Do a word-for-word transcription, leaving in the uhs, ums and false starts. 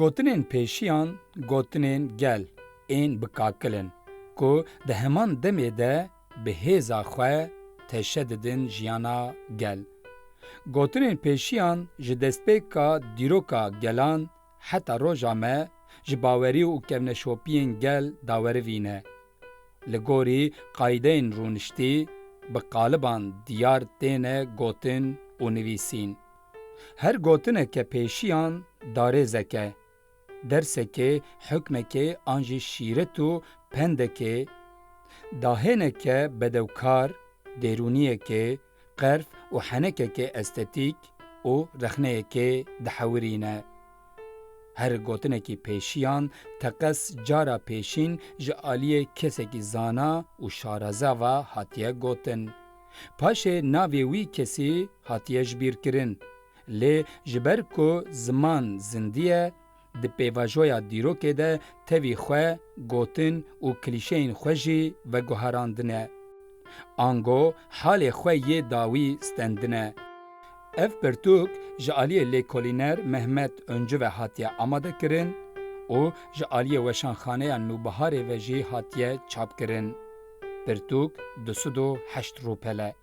Gotinên pêşiyan gotinên gel ên bi kakil in ku di heman demê de bi hêza xwe teşe didin jiyana gel. Gotinên pêşiyan ji destpêka dîroka gelan heta roja me ji bawerî û kevneşopiyên gel dawerivî ne. Li gorî qaydeyên rûniştî bi qaliban diyar têne gotin û nivîsîn. Her gotineke pêşiyan darêzeke, dersekê, hukmekê an jî şîret û pendekê, dahêneke bedewkar, dêrûniyekê, qerf û henekekê estetîk û rexneyekê dihewirîne. Her gotinekî pêşiyan teqez cara pêşîn ji aliyê kesekî zana û şareza ve hatiye gotin. Paşê navê wî kesî hatiye jibîrkirin. Lê ji ber ku ziman zindî ye, di pêvajoya dîrokê de tevî xwe gotin û klîşeyên xwe jî veguherandine. Ango halê xwe yê dawî stendine. Ev pirtûk ji aliyê lêkolîner Mehmet Öncü ve hatiye amadekirin û ji aliyê Weşanxaneya Nûbiharê ve jî hatiye çapkirin. Pirtûk du sed û heşt rûpel e.